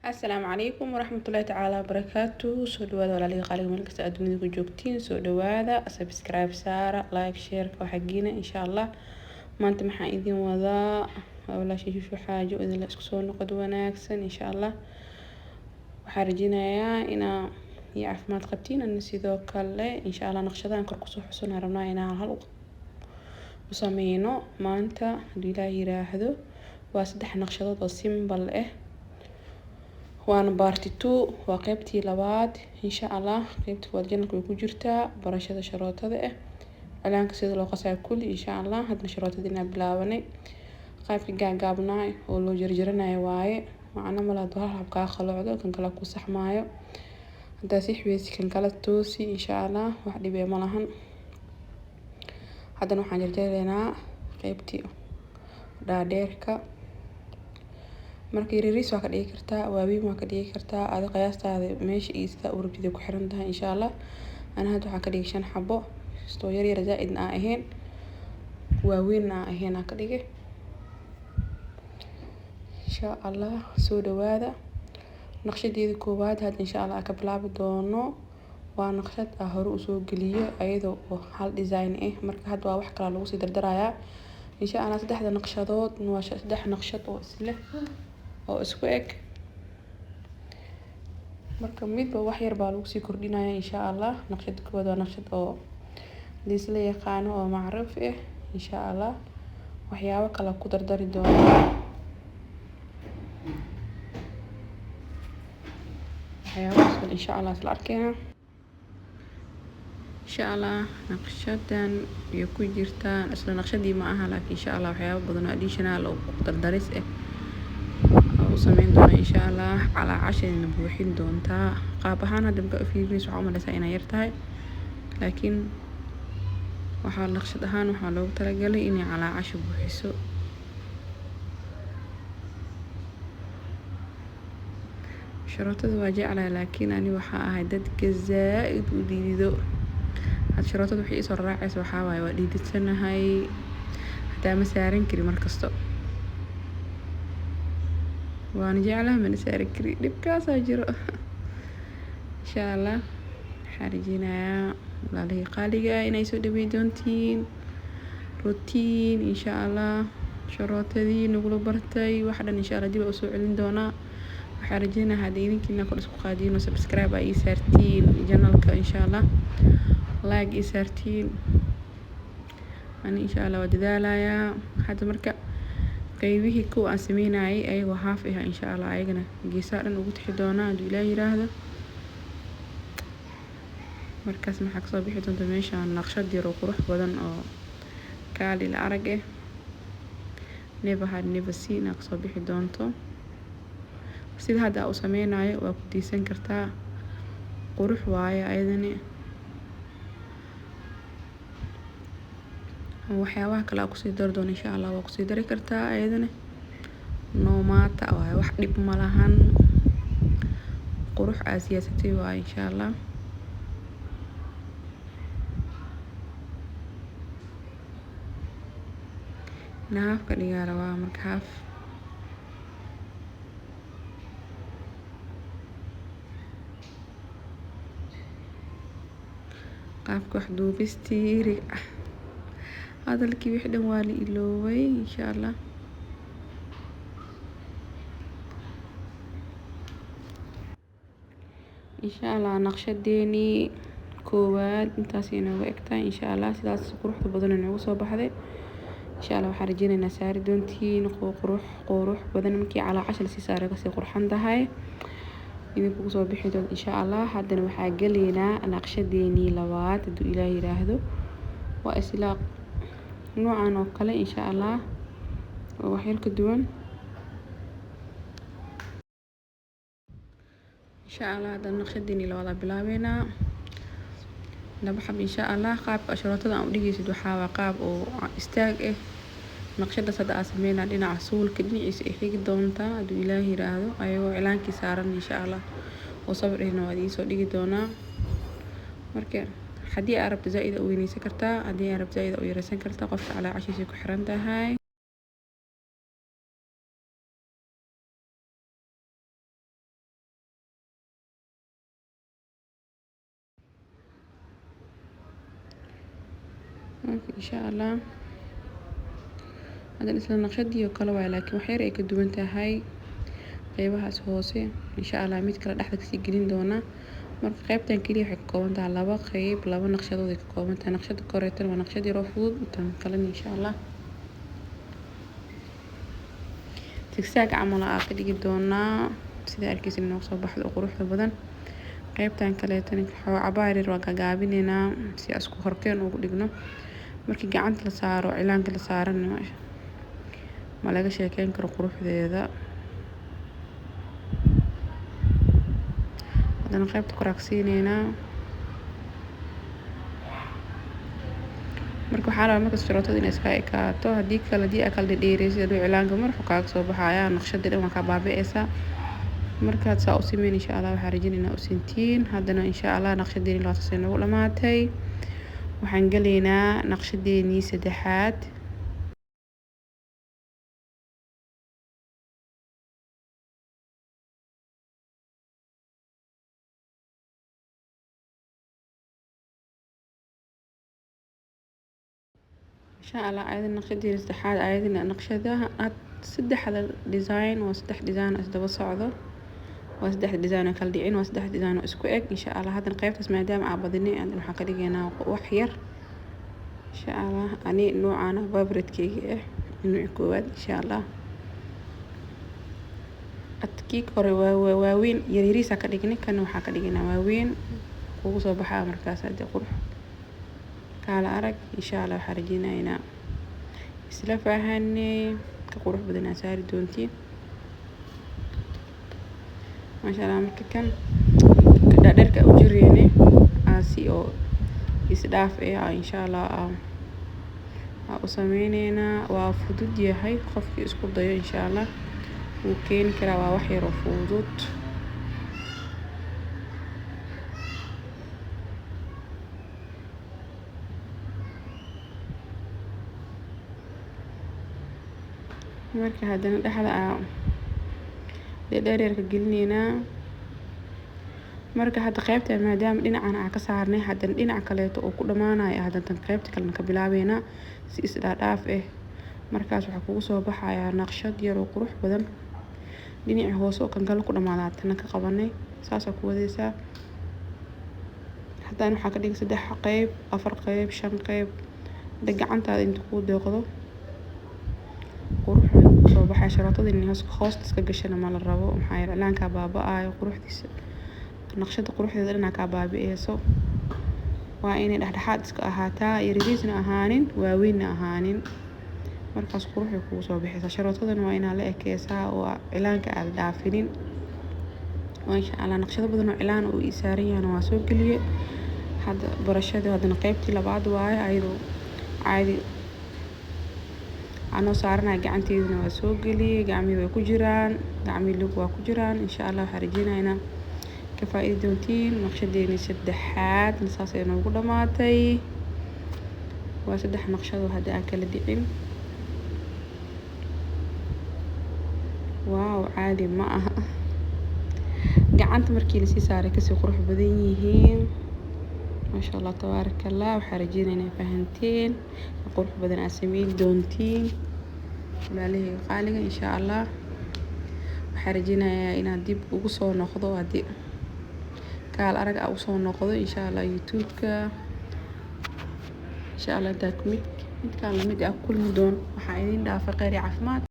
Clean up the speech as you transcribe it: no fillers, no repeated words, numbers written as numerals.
Asalaamu calaykum waraxmatullaahi tacaala wabarakaatu. Soo dhawaada walaalihii qaaliga, meel kasta aad dunida ku joogtiin. Soo dhawaada, subscribe saara, like, share waxagiina insha Allah. Maanta maxaan idin wadaa? Walaashay Shushu Xaajo idinla isku soo noqod wanaagsan insha Allah. Waxaan rajeynayaa inaa iyo caafimaad qabtiin, ana sidoo kale insha Allah. Naqshadahan kor kusoo xusunaa rabnaa inaan hal u sameyno maanta hadduu Ilaah yiraahdo. Waa saddex naqshadood oo simple ah, waana part 2, waa qeybtii labaad insha Allah. Qeybta koowaad channelka way ku jirtaa, barashada sharootada ah, cilaanka sida loo qasayo kulli insha Allah. Haddana sharootada inaa bilaabanay, qaybka gaagaabnaa oo loo jarjaranayo waaye. Macno mala hadduu hal hab kaa qalocdo, kan kale ku saxmaayo. Haddaa si xweysi, kan kale toosi insha Allah, wax dhibee ma lahan. Haddana waxaan jarjaraynaa qeybtii dhaadheerka. Marka yaryariis waa ka dhigi kartaa, waaweyn waa ka dhigi kartaa, adi qiyaastaada meesha iyo sida u rabtid ay ku xiran tahay insha Allah. Ana hadda waxaan ka dhigay shan xabo, kastoo yar yar zaa-idna aan ahayn, waaweynna aan ahayn aan ka dhigay insha Allah. Soo dhawaada. Naqshadeeda koowaad hadda insha Allah aan ka bilaabi doono waa naqshad aan hore usoo geliyo ayadoo oo hal design ah. Marka hadda waa wax kale lagu sii dardarayaa insha Allah. Saddexda naqshadood waa saddex naqshad oo isleh oo isku eg. Marka midba wax yar baa lagu sii kordhinaya insha Allah. Naqshada koowaad waa naqshad oo laisla yaqaano oo macruuf ah insha Allah. Waxyaabo kale ku dardari doono, waxyaabahaas kale insha Allah isla arkeena insha Allah. Naqshadan way ku jirtaa isla naqshadii ma aha, laakiin insha Allah waxyaabo badan oo additional oo ku dardaris ah u sameyn doona insha Allah. Calaacashayna buuxin doontaa. Qaab ahaan hadda markaa u fiirinayso waxaa u maleysaa inay yar tahay, laakiin waxaa naqshad ahaan waxaa loogu talagalay inay calaacasha buuxiso. Sharootada waa jeclahay, laakiin ani waxaa ahay dadka zaa-id u dhidido. Had sharootada waxay isoo raacaysa waxaa waaye waa dhididsanahay, hataa ma saaran kari markasto. Waana jeclahay, mana saaran kari, dhibkaasaa jiro insha Allah. Waxaan rajeynayaa walaalihii qaaliga ah inay soo dhaweyn doontiin routine insha Allah. Sharootadii nagula bartay wax dhan insha Allah dib aa usoo celin doonaa. Waxaan rajeynayaa hadda idinkiina kor isku qaadiin oo subscribe aa ii saartiin channelka insha Allah, like ii saartiin. Ani insha Allah waa dadaalayaa. Hadda marka qeybihii kuwa aan sameynayay ayagoo half ah insha Allah ayagana geesaha dhan ugu tixi doonaa hadduu Ilaah yiraahdo. Markaas maxaa kasoo bixi doonta meeshaan? Naqshad yar oo qurux badan oo kaali la arag ah, never had never seen aa kasoo bixi doonto. Sida hadda aa u sameynayo waa ku diisan kartaa, qurux waaye ayadani. Waxyaabaha kale aa kusii dari doono insha Allah waa kusii dari kartaa ayadana, no matter waaye, wax dhib ma lahan, qurux aa siyaasatay waaye insha Allah. Inaa half ka dhigaa rabaa marka half. Qaabka wax duubistii, hadalkii, wixii dhan waa la iloobay insha Allah. Insha Allah naqshadeenii koowaad intaas inooga egtahay insha Allah. Sidaas quruxda badan inoogu soo baxday insha Allah. Waxaan rajeynaynaa saari doontiin qurux qurux badan. Markii calaacasha lasii saaray kasii qurxan tahay, idinkugu soo bixi doonta insha Allah. Haddana waxaa gelaynaa naqshadeenii labaad hadduu Ilaah yiraahdo. Waa isla noocan oo kale insha Allah, oo wax yar ka duwan insha Allah. Haddana naqshadeenii labaad aa bilaabeynaa, laba xab insha Allah. Qaabka sharootada aan u dhigaysid waxaa waa qaab oo istaag ah. Naqshadaas hadda aa sameynaa dhinaca suulka dhinaciisa ay xigi doontaa hadduu Ilaah yiraahdo, ayagoo cilaankii saaran insha Allah oo sawir ahna waa idiin soo dhigi doonaa. Marka haddii aa rabto zaa-id u weyneysan kartaa, haddii aa rabto zaa-id u yareysan kartaa, qofka calaacashiisa ku xiran tahay. Marka insha Allah haddana isla naqshadii oo kale waay, laakiin wax yar ay ka duwan tahay qeybahaas hoose. Insha Allah mid kale dhexda kasii gelin doonaa. Marka qeybtan keliya waxay ka kooban tahay laba qeyb, laba naqshadood ay ka kooban tahay. Naqshada koreetana waa naqshad yaroo fudud, tan kalena insha Allah zigzag camal aa ka dhigi doonaa, sida arkeysin inoo soo baxdo oo quruxda badan. Qeybtan kaleetana cabaar yar waan gagaabineynaa si aan isku horkeen ugu dhigno. Markii gacanta la saaro, cilaanka la saarana, ma laga sheekeyn karo quruxdeeda. Haddana qeybta kore aa siineynaa. Marka waxaa rabaa markas sharootada inay iska ekaato. Haddii kale, haddii aa kala dhedheereysid, haduu cilaanka mar wuxuu kaaga soo baxayaa, naqshadii dhan waa kaa baabi'eysaa. Markaad saa u sameyn, insha Allah waxaan rajeynaa u sintiin. Haddana insha Allah naqshadeeni labaad saas noogu dhamaatay. Waxaan galaynaa naqshadeenii saddexaad. Insha Allah ayadana naqshadeeni saddexaad, ayadana naqshadaha aad saddexda design waa saddex design oo isdaba socdo, waa saddex design oo kala dhicin, waa saddex design oo isku eg. Insha Allah haddana qeybtaas maadaama aan badinay, haddana waxaan ka dhigaynaa wax yar. Insha Allah ani noocaan favorite-keyga ah, nooca koowaad. Insha Allah adkii hore waa waaweyn, yaryariisa ka dhignay, kana waxaa ka dhigaynaa waaweyn kugu soo baxaa. Markaas hadii qurux kaala arag. Insha Allah waxaa rajeynaynaa isla fahanay, ka qurux badan aa saari doontiin, maasha Allah. Marka kan dhaadheerka u jireyne aasi oo isdhaaf eh insha Allah aa u sameyneynaa. Waa fudud yahay, qofkii isku dayo insha Allah wuu keeni karaa, waa wax yar oo fudud. Marka haddana dhexda aa dheer yar ka gelineynaa. Marka hadda qeybta maadaama dhinacan aa ka saarnay, haddana dhinac kaleeto oo ku dhamaanayo, haddana tan qeybta kalena ka bilaabeynaa si isdhaadhaaf ah. Markaas waxaa kugu soo baxayaa naqshad yar oo qurux badan. Dhinaci hoose oo kan kale ku dhamaada tana ka qabanay, saasaa ku wadaysaa. Haddana waxaa ka dhigay saddex qeyb, afar qeyb, shan qeyb, hadda gacantaada inta kuu deeqdo. Qurux soo baxay. Sharootada in hoosta iska gashana ma la rabo, maxaa yeelay cilaankaa baaba-aayo quruxdiisa, naqshada quruxdeeda dhanaa kaa baabi'eyso. Waa inay dhexdhexaad iska ahaataa, yaryariisna ahaanin, waaweynna ahaanin. Markaas quruxay kugu soo baxaysaa. Sharootadana waa inaa la ekeysaa oo cilaanka aad dhaafinin. Maasha Allah, naqshado badan oo cilaan oo ii saaran yahayna waa soo geliyey. Hadda barashadii haddana qeybtii labaad waaye, ayadoo caadi anoo saaranaya gacanteydana waa soo geliyey. Gacmihii way ku jiraan, gacmihii lug waa ku jiraan. Insha Allah waxaan rajeynayaa inaa ka faa'iidi doontiin. Naqshadeeni saddexaad saas ay noogu dhamaatay. Waa saddex naqshado hadda aan kala dhicin. Wow, caadi ma aha. Gacanta markii lasii saaray kasii qurux badan yihiin, maasha Allah, tabaaraka Allah. Waxaa rajeynaya inay fahanteen, qurux badan aad sameyn doontiin, walaalahayga qaaliga. Insha Allah waxaa rajeynayaa inaad dib ugu soo noqdo, haddii kaal arag aa usoo noqdo insha Allah YouTube-ka. Insha Allah intaa mid midkaan lamid ah kulmi doon, waxaa idin dhaafay kheyr iyo caafimaad.